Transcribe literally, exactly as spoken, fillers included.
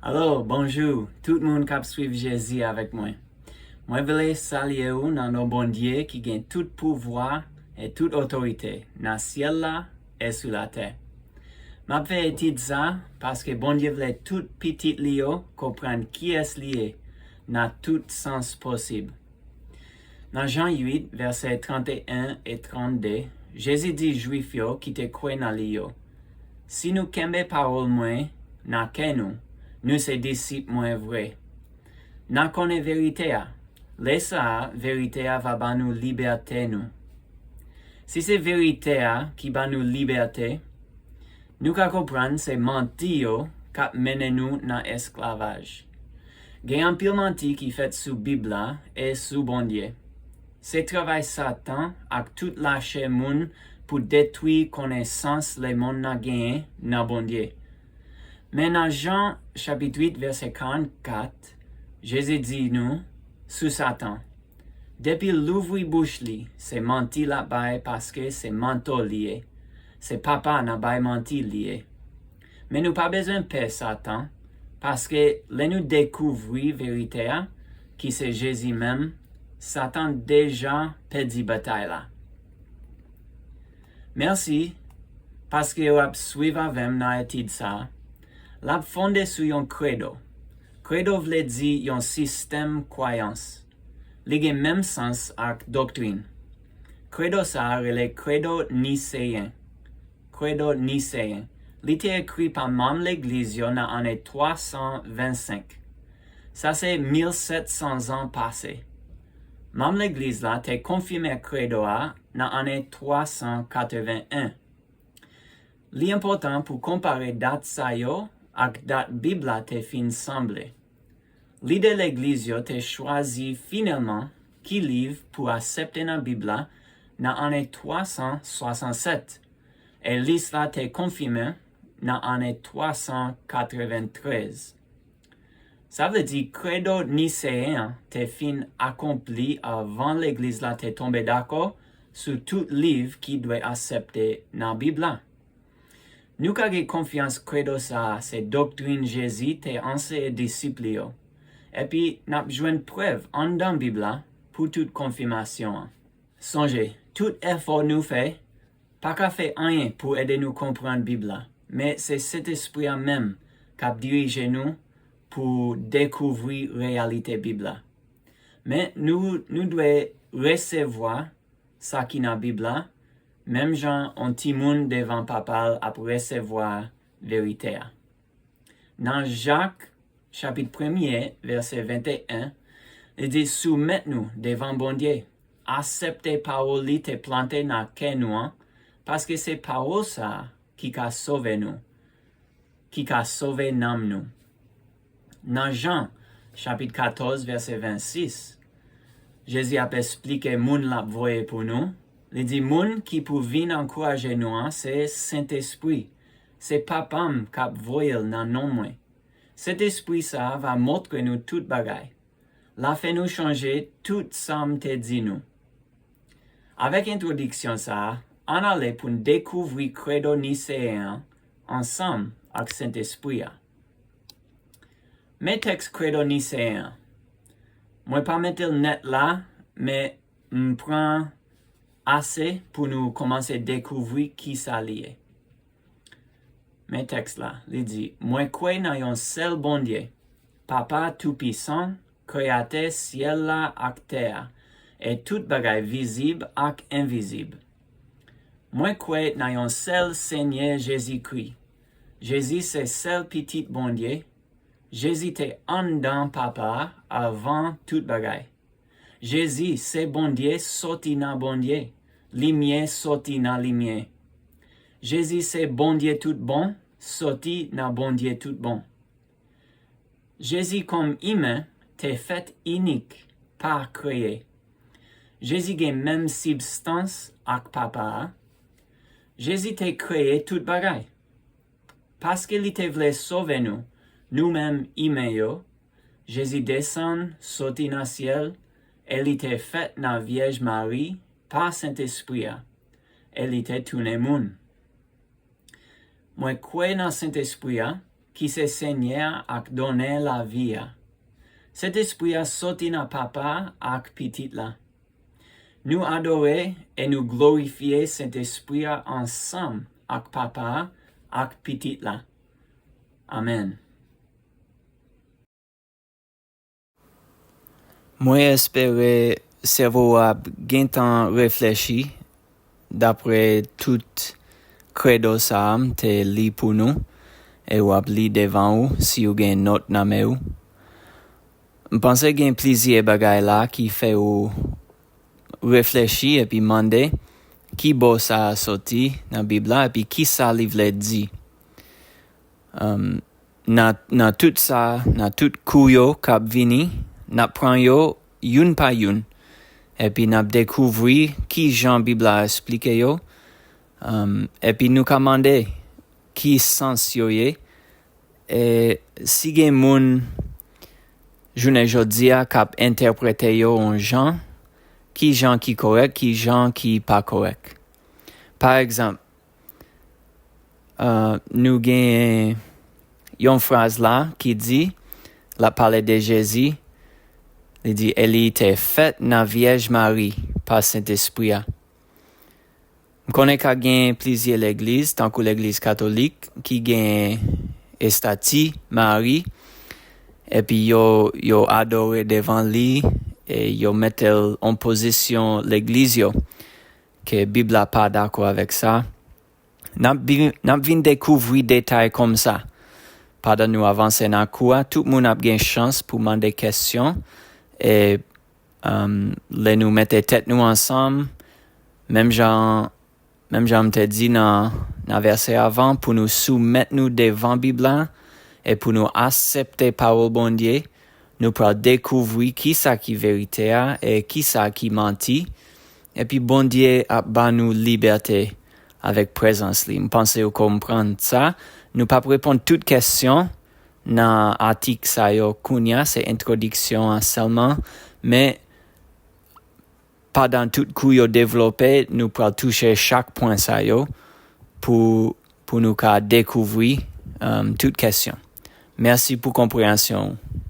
Alo, bonjou, tout moun k ap swiv Jezi avèk mwen. Mwen vle salye w nan non Bondye ki gen tout pouvwa e tout otorite nan syèl la e sou latè. M ap fè etid sa paske Bondye vle tout pitit li yo konprann kiyès li ye nan tout sans posib. Nan Jan uit, vèsè trannteyen e trannde, Jezi di Jwif yo ki te kwè nan li yo, "Si nou kenbe pawòl mwen nan kè nou, nou se disip mwen vre. N a konnen verite a. Lè sa a, verite a va ba nou libète nou." Si se verite a ki ba nou libète, nou ka konprann se manti yo k ap mennen nou nan esklavaj. Gen anpil manti ki fèt sou Bib la e sou Bondye. Se travay Satan ak tout lachè moun pou detwi konesans lemonn nan genyen nan Bondye. Men nan Jan chapit uit, vèsè karannkat, Jezi di nou sou Satan, depi l louvri bouch li, se manti l ap bay paske se manto li ye, se papa nan bay manti li ye. Men nou pa bezwen pè Satan, paske lè nou dekouvri verite a, ki se Jezi menm, Satan deja pèdi batay la. Mèsi paske w ap swiv avè m nan etid sa a. L ap fonde sou yon kredo. Kredo vle di yon sistèm kwayans. Li gen menm sans ak doktrin. Kredo sa a rele Kredo Niseyen. Kredo Niseyen. Li te ekri pa manm legliz yo nan ane twa san vennsenk. Sa se mil sèt san zan pase. Manm legliz la te konfime kredo a nan ane twa san katreven en. Li enpòtan pou konpare dat sa yo ak dat Bib la te fin sanble. Lidè legliz yo te chwazi finèlman ki liv pou asèpte nan Bib la nan ane twa san swasannsèt, e lis la te konfime nan ane twa san katreventrèz. Sa vle di Kredo Niseyen an te fin akonpli avan legliz la te tonbe dakò sou tout liv ki dwe asèpte nan Bib la. Nou ka gen konfyans kredo sa a se doktrin Jezi te anseye disip li yo, epi n ap jwenn prèv anndan Bib la pou tout konfimasyon an. Sonje, tout efò nou fè pa ka fè anyen pou ede nou konprann Bib la, men se Sentespri a menm k ap dirije nou pou dekouvri reyalite Bib la. Men nou, nou dwe resevwa sa ki nan Bib la, menm jan yon timoun devan papa l ap resevwa verite a. Nan Jak, chapit premye, vèsè venteyen, li di, "Soumèt nou devan Bondye, asèpte pawòl li te plante nan kè nou an, paske se pawòl sa a ki ka sove nou, ki ka sove nanm nou." Nan Jan, chapit katòz, vèsè vennsis, Jezi ap esplike moun l ap voye pou nou. Li di, "Moun ki pou vin ankouraje nou an, se Sentespri. Se Papa m k ap voye l nan non mwen. Sentespri sa a va montre nou tout bagay. L a fè nou chonje tout sa m te di nou." Avèk entwodiksyon sa a, ann ale pou n dekouvri Kredo Niseyen an ansanm ak Sentespri a. Men tèks Kredo Niseyen an. Mwen pa mete l nèt la, men m pran ase pou nou kòmanse dekouvri kisa li ye. Men tèks la, li di, "Mwen kwè nan yon sèl Bondye, Papa Toupisan, Kreyatè syèl la ak tè a, e tout bagay vizib ak envizib. Mwen kwè nan yon sèl Senyè Jezikri. Jezi se sèl Pitit Bondye. Jezi te anndan Papa a avan tout bagay. Jezi se Bondye soti nan Bondye. Limyè soti nan limyè. Jezi se Bondye tout bon, soti nan Bondye tout bon. Jezi kòm imen te fèt inik, pa kreye. Jezi gen menm sibstans ak Papa a. Jezi te kreye tout bagay. Paske li te vle sove nou, nou menm imen yo, Jezi desann soti nan syèl e li te fèt nan Vyèj Mari pa Sentespri a, e li te tounen moun. Mwen kwè nan Sentespri a, ki se Senyè a ak Donè lavi a. Sentespri a soti nan Papa a ak Pitit la. Nou adore e nou glorifye Sentespri a ansanm ak Papa a ak Pitit la. Amèn. Mwen espere sèvo w ap gentan reflechi dapre tout kredo sa a m te li pou nou, e w ap li devan ou si w gen nòt nan men ou. M panse gen plizyè bagay la ki fè ou reflechi epi mande ki bò sa a soti nan Bib la epi ki sa li vle di. Um, nan, nan tout sa, nan tout kou yo k ap vini, n ap pran yo youn pa youn. Epi n ap dekouvri ki jan Bib la esplike yo. Um, epi nou ka mande ki sans yo ye. E si gen moun jounen jodi a k ap entèprete yo yon jan, ki jan ki kòrèk, ki jan ki pa kòrèk. Pa egzanp, uh, nou gen yon fraz la ki di, l ap pale de Jezi, li di, e li te fèt nan Vyèj Mari pa Sentespri a. M konnen ka gen plizyè legliz, tankou legliz katolik, ki gen estati Mari, epi yo, yo adore devan li, e yo mete l an pozisyon legliz yo, ke Bib la pa dakò avèk sa. N ap bi-, n ap vin dekouvri detay konsa. Pandan nou avanse nan kou a, tout moun ap gen chans pou mande kesyon, e, um, lè nou mete tèt nou ansanm, menm jan, menm jan m te di nan, nan vèsè avan, pou nou soumèt nou devan Bib la, e pou nou aksepte pawòl Bondye, nou pral dekouvri kisa ki verite a e kisa ki manti, epi Bondye ap ba nou libète avèk prezans li. M panse ou konprann sa. Nou p ap reponn tout kesyon nan atik sa yo kounye a, se entwodiksyon an sèlman, men pandan tout kou yo devlope, nou pral touche chak pwen sa yo pou, pou nou ka dekouvri, um, tout kesyon. Mèsi pou konpreyansyon ou.